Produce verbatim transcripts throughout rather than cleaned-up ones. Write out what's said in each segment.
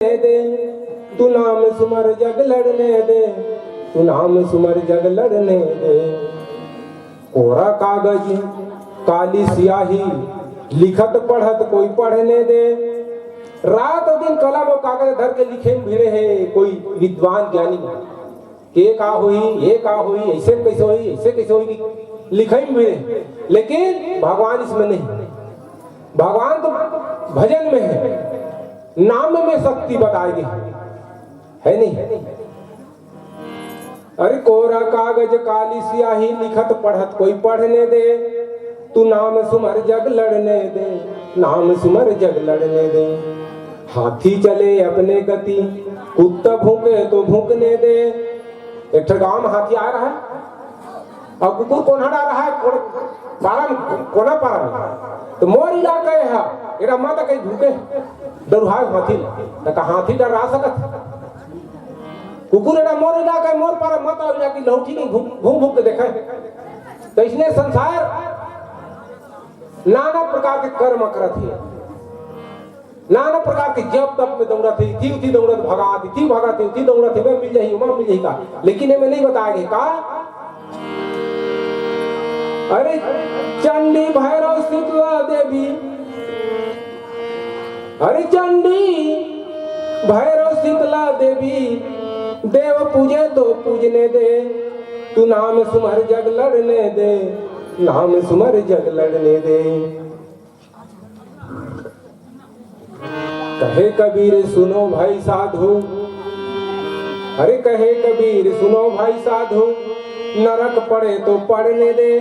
दे, तू नाम सुमर जग लड़ने दे, तू नाम सुमर जग लड़ने दे। कोरा कागज काली सियाही, लिखत पढ़त कोई पढ़ने दे। रात दिन कलम अउ कागज धर के लिखे में भिड़े हे कोई विद्वान ज्ञानी। के का होही, ये का होही, ऐसे कैसे होही, ऐसे कैसे होही, लिखे में भिड़े। लेकिन भगवान इसमें नहीं। भगवान तो भजन में है, नाम में शक्ति बताई दी है, नहीं? अरे कोरा कागज काली सियाही, लिखत पढ़त कोई पढ़ने दे, तू नाम सुमर जग लड़ने दे, नाम सुमर जग लड़ने दे। हाथी चले अपने गति, कुत्ता भूंके तो भूंकने दे। एक ठो गांव में हाथी आ रहा है, अउ कुकुर कोन्हा डार रहा है, कोन-, पारा में, कोना पारा में। तो मोर इलाका है, एरा मत कहीं भूंके, डरुहा हाथी ला। तो का हाथी डरा सकत? कुकुर एरा मोर इलाका है, मोर पारा मत आओ, जाके लौठी नहीं भूंक, भूंक, भूंक के देखे। तो इसने संसार नाना प्रकार के कर्म करत है। नाना प्रकार के जप तप में दौड़त हे, इति उति दौड़त भगात, इति भगात हे, उति दौड़त हे, मैं मिल जाही, मैं मिल जाही का। लेकिन एमे नहीं बताए गे का? अरे चंडी भैरव शीतला देवी, अरे चंडी भैरव शीतला देवी, देव पूजे तो पूजने दे, तू नाम सुमर जग लड़ने दे, नाम सुमर जग लड़ने दे। कहे कबीर सुनो भाई साधु, अरे कहे कबीर सुनो भाई साधु, नरक पड़े तो पड़ने दे।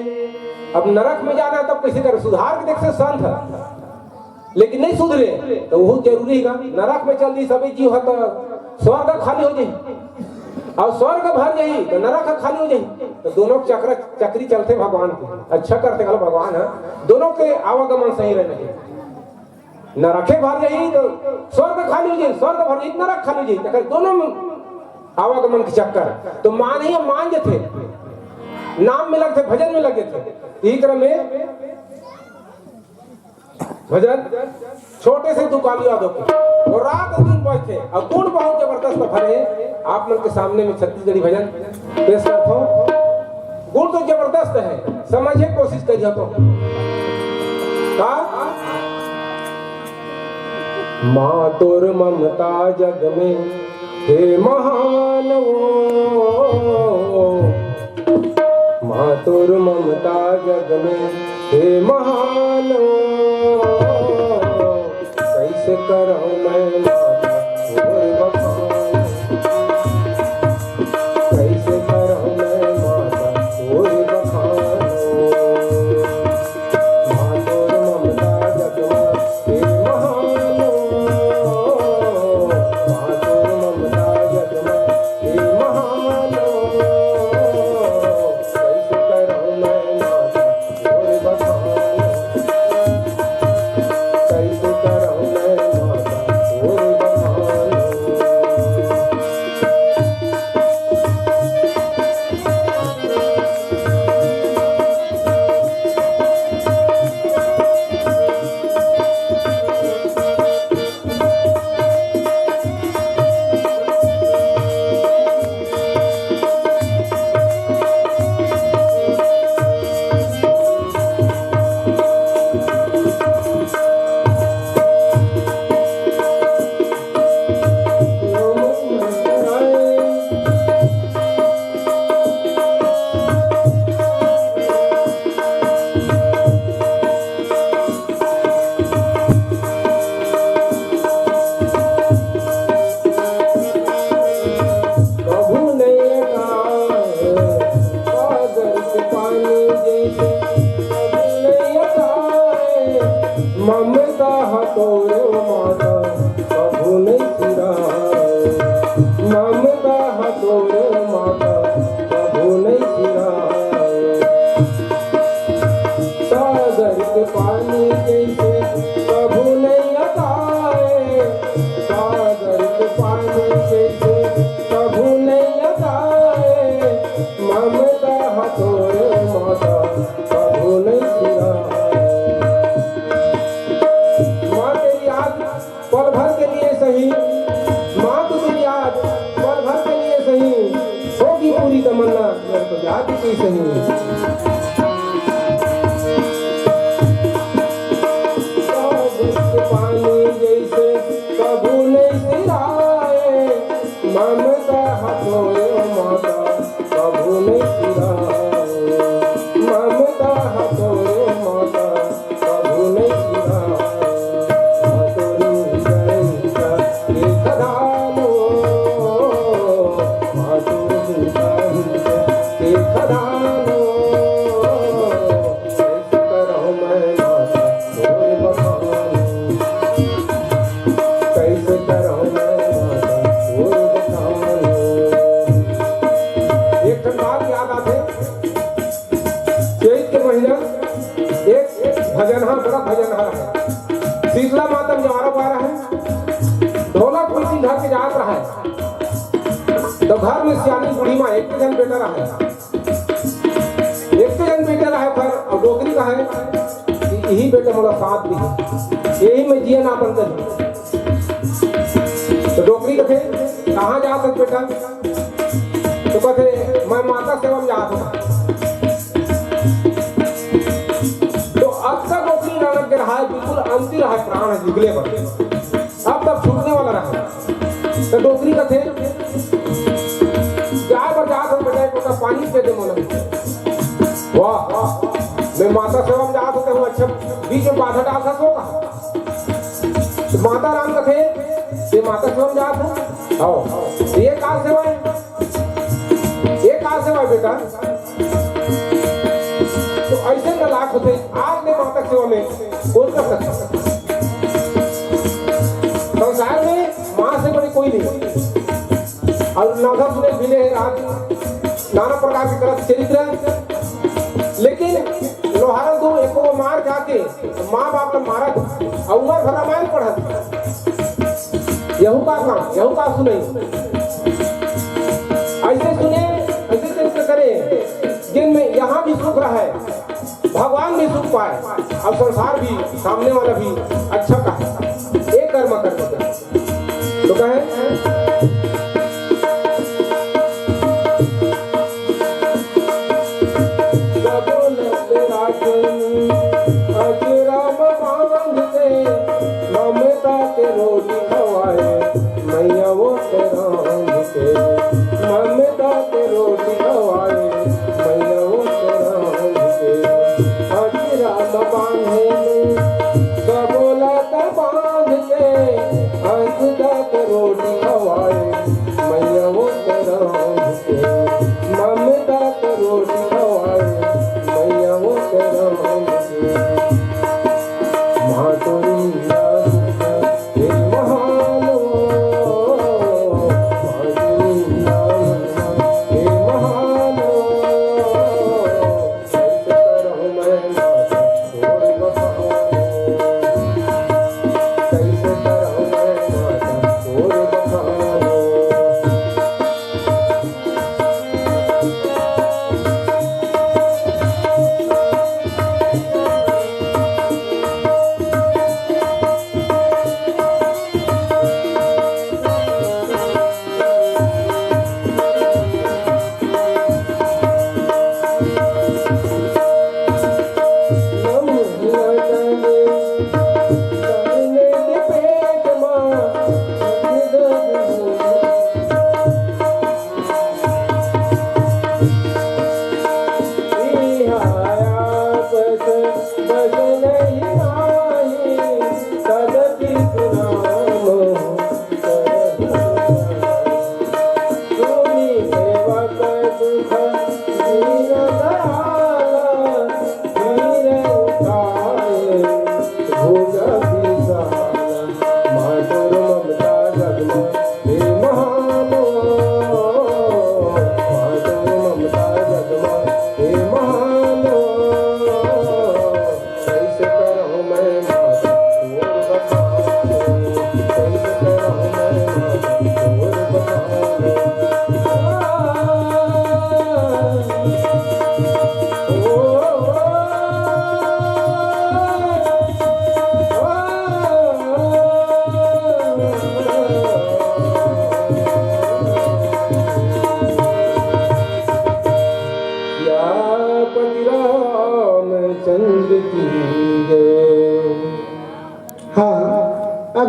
अब नरक में जाना तब किसी तरह सुधार के देख से संत है, लेकिन नहीं सुधरे तो वो जरूरी है। नरक में चल दी सभी जीव है तो स्वर्ग खाली हो जाए, अउ स्वर्ग भर जाही तो नरक ह खाली हो जाही। तो दोनों चक्र चक्री चलथे भगवान के। अच्छा करथे घलो भगवान ह, दोनों के आवागमन सही रहना चाहिए। नरके भर जाही तो स्वर्ग खाली हो जाही, स्वर्ग भर जाही तो नरक खाली हो जाही। तो दोनों में आवागमन के चक्कर तो मान ही मान जथे, नाम में लगथे, भजन में लग जथे। यही क्रम में भजन छोटे से दुकालिया दो के, वो रात दिन बजथे अउ गुण बहुत जबरदस्त भरे। आप मन के सामने में छत्तीसगढ़ी भजन पेश करथो। गुण तो जबरदस्त है, समझे कोशिश करियो तो। का? माँ तोर ममता जग में हे महान वो, माँ तोर ममता जग में हे महान वो, कैसे करहूँ मैं माता तोर बखान, कैसे करहूँ मैं माता तोर बखान। माँ तोर ममता जग में हे महान वो, माँ तोर ममता जग में हे महान वो, कैसे करहूँ मैं माता तोर बखान, कैसे करहूँ मैं माता तोर बखान। सिराए, ममता हथोयो माता, कभू नहीं सिराए। ममता हथोयो माता, कभू नहीं सिराए। मातुरी गणित के खदानो, मातुरी गणित के खदानो। कैसे करहूँ मैं माता तोर बखान? कैसे करहूँ मैं माता तोर बखान? एक ठन बात याद आथे, चैत के महीना एक भजनहा, बड़ा भजनहा है। शीतला माता जवारा पारा है, ढोलक पीटी धर के जात रहा है। तो घर में सियानी बूढ़ी माँ, एक जन बेटा रहा है। एक जन बेटा रहे पर, अब डोकरी का है कि यही बेटा मोला साथ दी, यही में जिया ना बनता। तो डोकरी कथे, "कहाँ जात हस बेटा?" तो कथे, "मैं माता सेवा में जात हूँ।" तो अब तक डोकरी नानक के रहा है, बिल्कुल अंतिम रहा है, प्राण है निकले पर, अब तक छूटने वाला रहा है। तो डोकरी कथे, "जाए बर जात हूँ बेटा, एक लोटा पानी दे दे मोला।" "वाह, मैं माता सेवा में जात हूँ, अच्छा बीच में बाधा डालत हस का?" तो माता राम कथे, "ये माता सेवा में जात हूँ, आओ, ये का सेवा है? ये का सेवा है बेटा?" तो ऐसे तलाक होथे, आज ले माता सेवा में कौन कर सकता? संसार में माँ से बड़ी कोई नहीं। और नाधा सुने भी नहीं, आज नाना प्रकार के गलत चरित्र है। लेकिन लोहारा को एको मार जाके माँ बाप ला मारत, और उमर भर रामायण पढ़त। यहू का काम, यहू का सुनई। ऐसे सुने, ऐसे चरित्र करे, जिनमें यहाँ भी सुख रहे, भगवान भी सुख पाए और संसार भी, सामने वाला भी अच्छा कहे। एक कर्म कर सकते। तो कहे, सबो नंद राखन अजराम बांध के, ममता के रोटी खवाए, मैया वो के रांध के, ममता के रोटी खवाए, मैया वो के रांध के। अजराम बांधे में सबो ला त बांध के, अंत तक रोटी खवाए, मैया वो के रांध के, ममता के रोटी खवाए, मैया वो के रांध के। मातुरी लाल हे महालो, मातुरी लाल हे महालो। कैसे करहूँ मैं माता तोर बखान? कैसे करहूँ मैं माता तोर बखान? सियापति रामचंद्र की जय। हाँ,